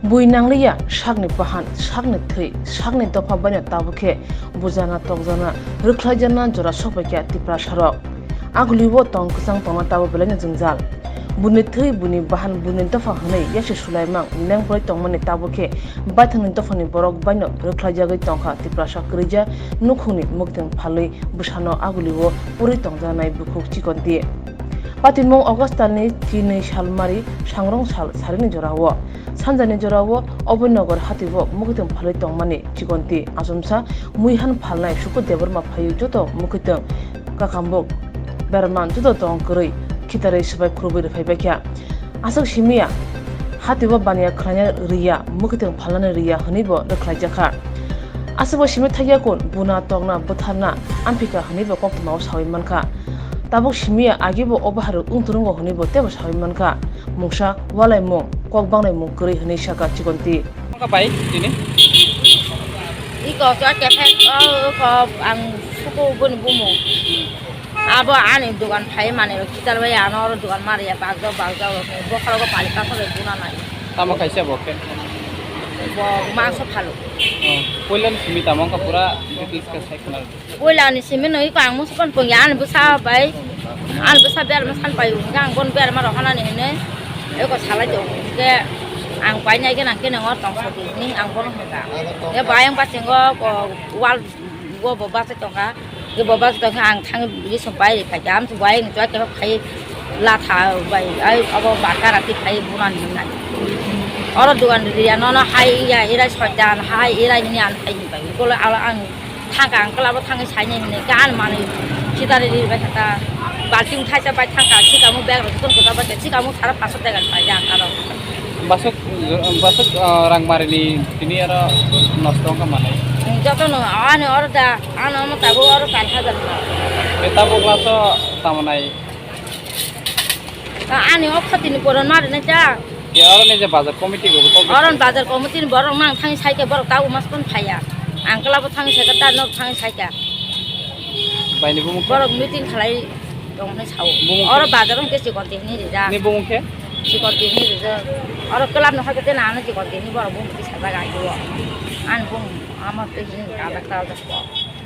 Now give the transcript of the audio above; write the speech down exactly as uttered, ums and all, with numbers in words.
Bui nangliya sakni bahan, sakni thwi, sakni dopha baino tabukhe bujana, tokjana, rwkhlaijakna jora sokpaikha Tiprasarok. Agulibo tong kwchang tongna tabo belaino jwngjal. Buini thwi, buini bahan, buini dopha hwnwi yasi sulaimang lengphlai tongmani tabukhe baithangni dophani borok baino rwkhlaijagwi tongkha Tiprasa kwrwija nukhungni mwktwng phalwi bwsano agulibo purwi tongjaknai bukhuk chikonti. Patimung August talni tinwi salmari sangrong sal sarini jorao. Sanjani jorao Oboi Nagar hatio mwkhwtwng phalwi tongmani chikonti achomsa muihan phalnai Suku Debbarma phaiwi joto mwkhwtwng kakambuk berman joto tong kwrwi khitarwi swbai khurubwi rwphaibaikha. Aswk simiya hatio baniya khwlaina rwya, mwkhwtwng phalnani rwya hwnwibo rwkhlaijakha. Aswkbo simi thaiya kun, buna tokna, bwtharna, amphika hwnwibo koktwmao sawi mankha. Tabuk simiya agibo obo harwi wng twrwngo hwnwibo teibo sawi mankha. Mungsa walaimung, kok bangnaimung kwrwi hwnwi sakha chikonti. Wngkha bai tini? Iko khe kephek, o, iko ang Suku boni bumung. Abo ani dogan phai manwi rok kitar bai ano oro dogan mariya bagja bagja rok ni bokhorogo pali pakhor bai buna nai. Tamo kaisa bo khe? Bo mangso phalo. Oh, puila ni simi tamo wngkha pura details khe sai khna. Puila ni simi no iko ang musu kon pungya ani bwsa bai ani bwsa berma san pai ang bon berma rok hanani hine iko salai do ke ang pai nai ke nang ke nang or tong sadi ni ang bon hwnka. Ke bai ang pasingo ko wal Bo bo bachai tongkha, bo bachai tongkha, ang thangwi bwswk bai rwkha khe, amtwi bai wng chwng khe phai latha bai, ai abo ba kara twi phai bunani hwnwi. Oro dogan riya nono hai ya, irai soitan, hai irai hwnwi ang phai hwnwi bai. Bole alo ang thangkha, ang kwlabo thangwi sainai hwnwi, gan manwi sitari ri bai kha ta. Balting thaisa bai thangkha, sikamo bag rok jotono kwchak bai kha, sikamo sara paso tegan pai ya ang aro. Basok, basok, ah, rang marini tini aro nosto wngkha manai. Jotono ani oro da, ano omo tabuk oro char hajar. E tabuk laso tamanai. Ani o khotini poron marinai ta. Ke oro ni je bazar committee go, committee. Oro bazar committee ni borok nang thangwi saikhe borok tabuk mas kon phaiya. Ang kwlabo thangwi saikha, ta nok thangwi saikha. Baini bumung khe? Borok meeting khalai tongmani sao. Bumung khe? Oro bazar hwnkhe chikon tihni rijak. Ni bumung khe? Chikon tihni rijak. Oro club no hwnkhe tei nangno chikon tihni borok bumung tisa jaga aio. Ani bumung amo tihni kajak kajak.